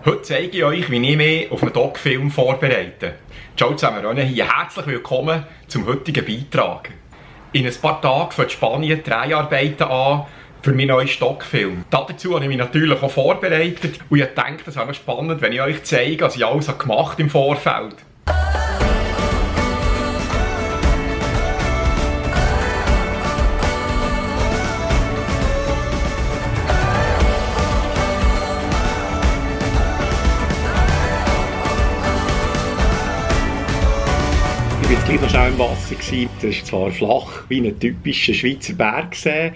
Heute zeige ich euch, wie ich mich auf einen Doc-Film vorbereite. Ciao zusammen, hier herzlich willkommen zum heutigen Beitrag. In ein paar Tagen fängt Spanien Dreharbeiten an für meinen neuen Doc-Film. Dazu habe ich mich natürlich auch vorbereitet und ich denke, das wäre noch spannend, wenn ich euch zeige, was ich alles gemacht habe im Vorfeld. Ich war gleich noch schnell im Wasser. Das ist zwar flach, wie ein typischer Schweizer Bergsee.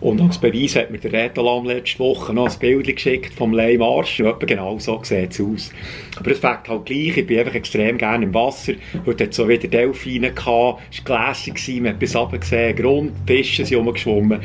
Und als Beweis hat mir der Reto letzte Woche noch ein Bild geschickt vom Leim Marsch. Und etwa genau so sieht es aus. Aber es fängt halt gleich. Ich bin einfach extrem gerne im Wasser. Heute hat es auch wieder Delfine gehabt. Es war glässig, man hat bis runter gesehen. Grund, Fische sind rumgeschwommen.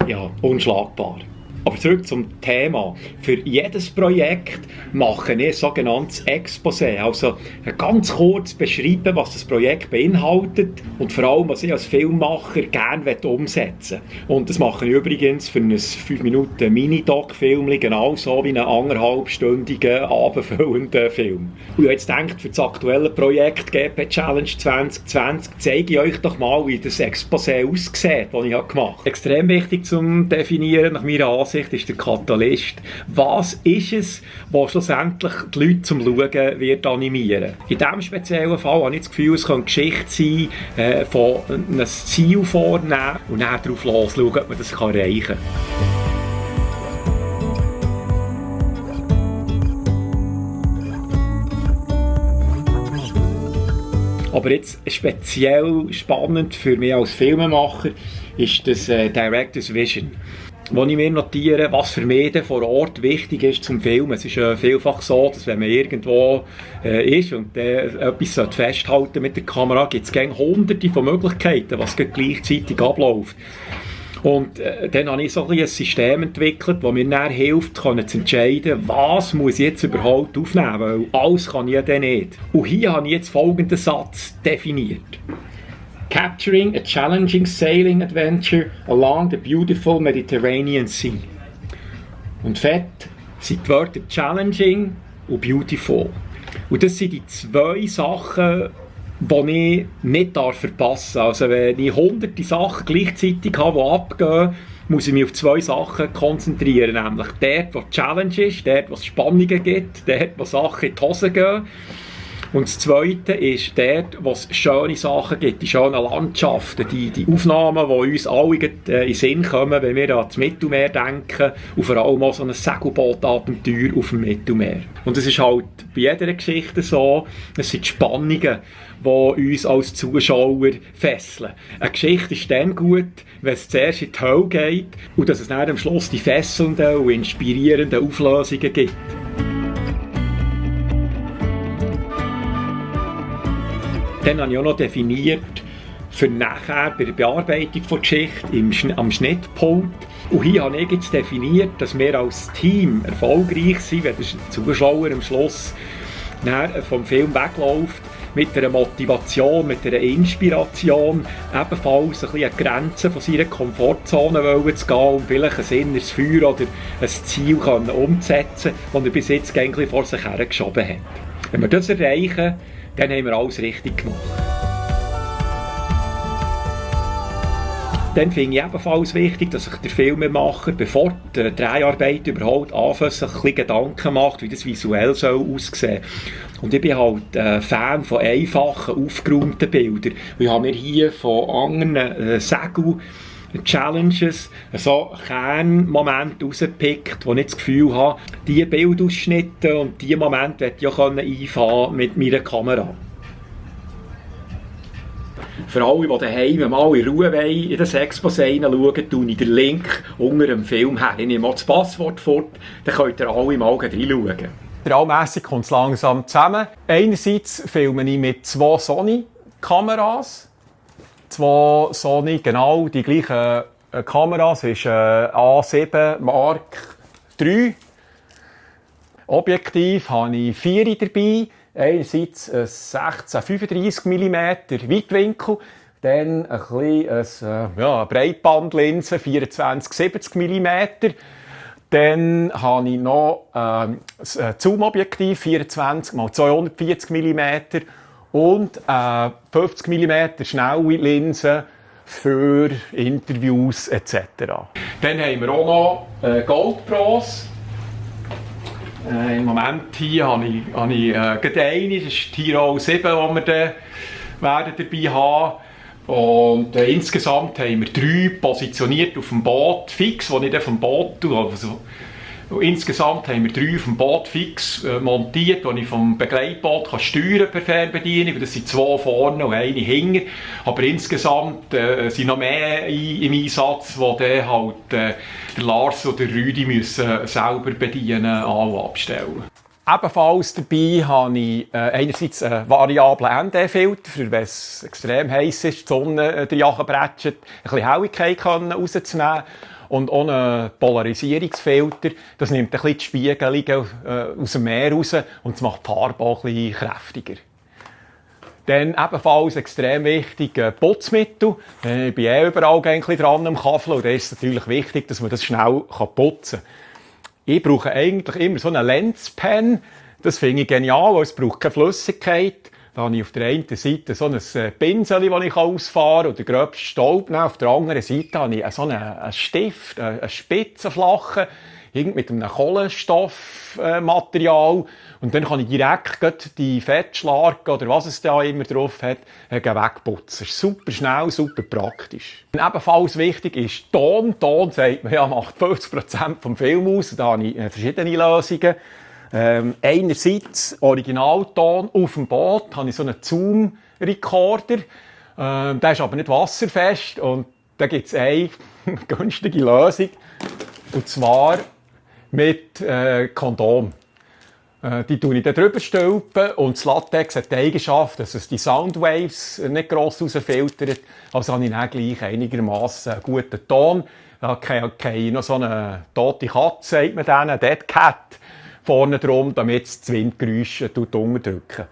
Ja, unschlagbar. Aber zurück zum Thema. Für jedes Projekt mache ich ein sogenanntes Exposé. Also ganz kurz beschreiben, was das Projekt beinhaltet und vor allem, was ich als Filmemacher gerne umsetzen will. Und das mache ich übrigens für einen 5 Minuten Mini-Doc-Film, genauso wie einen 1,5-stündigen, abendfüllenden Film. Und ich habe jetzt gedacht, für das aktuelle Projekt GP Challenge 2020 zeige ich euch doch mal, wie das Exposé aussieht, das ich gemacht habe. Extrem wichtig zum Definieren, nach meiner Ansicht, ist der Katalyst. Was ist es, was schlussendlich die Leute zum Schauen wird animieren? In diesem speziellen Fall habe ich das Gefühl, es könnte Geschichte sein, von einem Ziel vornehmen und dann darauf losschauen, ob man das erreichen kann. Aber jetzt speziell spannend für mich als Filmemacher ist das Director's Vision. Wo ich mir notiere, was für mich vor Ort wichtig ist zum Filmen. Es ist vielfach so, dass wenn man irgendwo ist und etwas festhalten mit der Kamera, gibt es hunderte von Möglichkeiten, was gleichzeitig abläuft. Und dann habe ich so ein System entwickelt, das mir dann hilft, zu entscheiden, was muss ich jetzt überhaupt aufnehmen, weil alles kann ich ja dann nicht. Und hier habe ich jetzt folgenden Satz definiert. Capturing a challenging sailing adventure along the beautiful Mediterranean Sea. Und fett sind die Wörter challenging und beautiful. Und das sind die zwei Sachen, die ich nicht verpassen darf. Also wenn ich hunderte Sachen gleichzeitig habe, die abgehen, muss ich mich auf zwei Sachen konzentrieren. Nämlich dort, wo die Challenge ist, dort, wo es Spannungen gibt, dort, wo Sachen in die Hose gehen. Und das Zweite ist dort, wo es schöne Sachen gibt, die schönen Landschaften, die Aufnahmen, die uns alle in den Sinn kommen, wenn wir an das Mittelmeer denken und vor allem auch so ein Segelbootabenteuer auf dem Mittelmeer. Und es ist halt bei jeder Geschichte so, es sind Spannungen, die uns als Zuschauer fesseln. Eine Geschichte ist dann gut, wenn es zuerst in die Hölle geht und dass es dann am Schluss die fesselnden und inspirierenden Auflösungen gibt. Dann habe ich auch noch definiert, für nachher bei der Bearbeitung der Geschichte am Schnittpult. Und hier habe ich jetzt definiert, dass wir als Team erfolgreich sind, wenn der Zuschauer am Schluss vom Film wegläuft, mit einer Motivation, mit einer Inspiration, ebenfalls ein bisschen an die Grenzen von seiner Komfortzone zu gehen und vielleicht ein inneres Feuer oder ein Ziel umzusetzen, das er bis jetzt eigentlich vor sich hergeschoben hat. Wenn wir das erreichen, dann haben wir alles richtig gemacht. Dann finde ich ebenfalls wichtig, dass sich der Filmemacher, bevor die Dreharbeit überhaupt anfängt, sich ein bisschen Gedanken macht, wie das visuell aussehen soll. Und ich bin halt Fan von einfachen, aufgeräumten Bildern. Ich habe mir hier von anderen Segel-Challenges so Kernmomente rausgepickt, wo ich das Gefühl habe, diese Bildausschnitte und diese Momente möchte ich auch einfangen mit meiner Kamera. Für alle, die daheim mal in Ruhe in das Exposé hineinschauen, tue ich den Link unter dem Film her. Ich nehme auch das Passwort fort, dann könnt ihr alle mal reinschauen. Realmässig kommt es langsam zusammen. Einerseits filme ich mit 2 Sony-Kameras. 2 Sony, genau die gleichen Kameras. Das ist A7 Mark III. Objektiv habe ich 4 dabei. Einerseits ein 16-35 mm Weitwinkel, dann eine Breitbandlinse 24-70 mm, Dann habe ich noch ein Zoom-Objektiv, 24 x 240 mm und 50 mm schnelle Linse für Interviews etc. Dann haben wir auch noch GoPros. Im Moment hier habe ich gerade eine, das ist die Hero 7, die wir dann dabei haben. Und insgesamt haben wir 3 positioniert auf dem Boot fix, die ich dann vom Boot tue. Also, insgesamt haben wir 3 auf dem Boot fix montiert, die ich vom Begleitboot steuern per Fernbedienung. Das sind 2 vorne und eine hinten. Aber insgesamt sind noch mehr im Einsatz, die dann halt der Lars oder Rüdi müssen selber bedienen und abstellen. Ebenfalls dabei habe ich einerseits einen variablen ND-Filter, für wenn es extrem heiß ist, die Sonne reinbretschert, ein bisschen Helligkeit rauszunehmen. Und auch einen Polarisierungsfilter, das nimmt ein bisschen die Spiegelungen aus dem Meer raus und es macht die Farbe auch ein bisschen kräftiger. Dann ebenfalls extrem wichtig Putzmittel. Ich bin überall dran am Kaffee und da ist es natürlich wichtig, dass man das schnell putzen kann. Ich brauche eigentlich immer so einen Lenspen. Das finde ich genial, weil es braucht keine Flüssigkeit. Da habe ich auf der einen Seite so ein Pinsel, das ich ausfahren kann, oder den gröbsten Staub nehmen. Auf der anderen Seite habe ich so einen Stift, einen spitzenflachen, mit einem Kohlenstoffmaterial. Und dann kann ich direkt die Fettschlarge oder was es da immer drauf hat, wegputzen. Das ist super schnell, super praktisch. Und ebenfalls wichtig ist Ton. Ton sagt man, ja, macht 50% vom Film aus. Da habe ich verschiedene Lösungen. Einerseits Originalton auf dem Boot, habe ich so einen Zoom-Recorder. Der ist aber nicht wasserfest und da gibt es eine günstige Lösung. Und zwar mit Kondom. Die tue ich dann drüber stülpen und das Latex hat die Eigenschaft, dass es die Soundwaves nicht gross rausfiltert. Also habe ich dann gleich einigermaßen einen guten Ton. Da habe ich noch so eine tote Katze, sagt man denen, Dead Cat, vorne drum, damit es das Windgeräusch unterdrücken.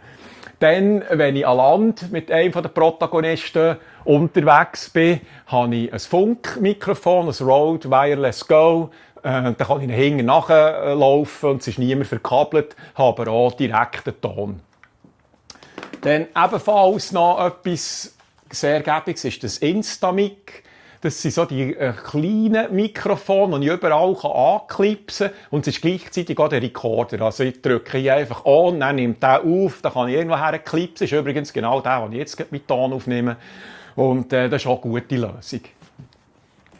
Dann, wenn ich an Land mit einem der Protagonisten unterwegs bin, habe ich ein Funkmikrofon, ein Rode Wireless Go. Dann kann ich hinten nachlaufen und es ist niemand verkabelt, habe aber auch direkten Ton. Dann ebenfalls noch etwas sehr Gäbiges ist das Instamic. Das sind so die kleinen Mikrofone, die ich überall anklipsen kann. Und es ist gleichzeitig auch der Recorder. Also ich drücke hier einfach an, dann nimmt der auf, dann kann ich irgendwo herklipsen. Das ist übrigens genau der, den ich jetzt mit Ton aufnehme. Und das ist auch eine gute Lösung.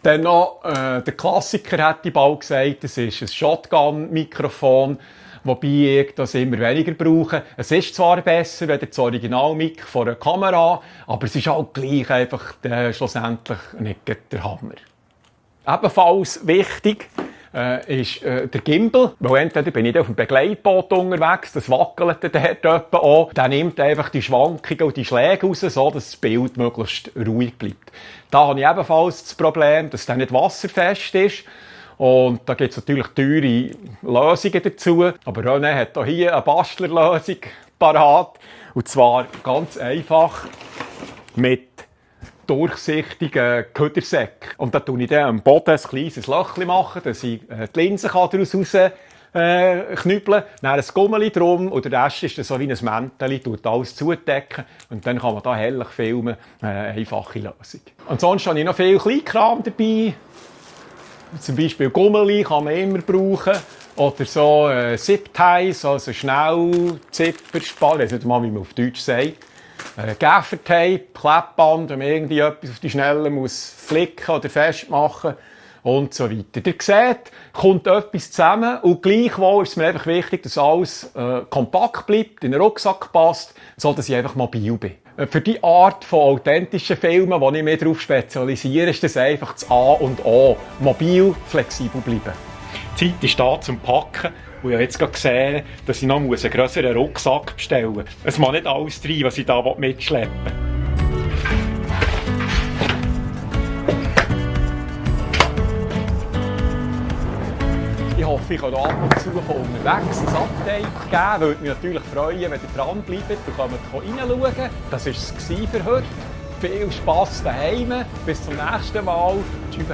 Dann noch, der Klassiker hätte ich bald gesagt, das ist ein Shotgun-Mikrofon, wobei ich das immer weniger brauche. Es ist zwar besser, wenn das Original-Mic von einer Kamera, aber es ist auch gleich einfach schlussendlich nicht der Hammer. Ebenfalls wichtig ist der Gimbal, weil entweder bin ich auf dem Begleitboot unterwegs, das wackelt dort auch, der nimmt einfach die Schwankungen und die Schläge raus, so dass das Bild möglichst ruhig bleibt. Da habe ich ebenfalls das Problem, dass der nicht wasserfest ist. Und da gibt es natürlich teure Lösungen dazu. Aber René hat hier eine Bastlerlösung parat. Und zwar ganz einfach mit durchsichtigen Ködersäcken. Und da tue ich dann am Boden ein kleines Löchchen machen, dass ich die Linse daraus knüppeln, dann ein Gummeli drum und der Rest ist dann so wie ein Mäntel, tut alles zudecken und dann kann man da herrlich filmen. Eine einfache Lösung. Ansonsten habe ich noch viel Kleinkram dabei. Zum Beispiel Gummeli kann man immer brauchen. Oder so Zip-Ties, also Schnell-Zipper-Spann, ich weiß nicht mal, wie man auf Deutsch sagt. Gaffertape, Klebband, wenn man irgendwie etwas auf die Schnelle muss flicken oder festmachen und so weiter. Ihr seht, kommt etwas zusammen und gleichwohl ist es mir einfach wichtig, dass alles kompakt bleibt, in den Rucksack passt, sodass ich einfach mobil bin. Für die Art von authentischen Filmen, die ich mich darauf spezialisiere, ist das einfach das A und O. Mobil, flexibel bleiben. Die Zeit ist da zum Packen. Und ich habe jetzt gerade gesehen, dass ich noch einen grösseren Rucksack bestellen muss. Es mag nicht alles rein, was ich da mitschleppen will. Ich hoffe, ich kann ab und zu von unterwegs ein Update geben. Würde mich natürlich freuen, wenn ihr dran bleibt und reinschauen. Das war es für heute. Viel Spass daheim. Bis zum nächsten Mal. Tschüss.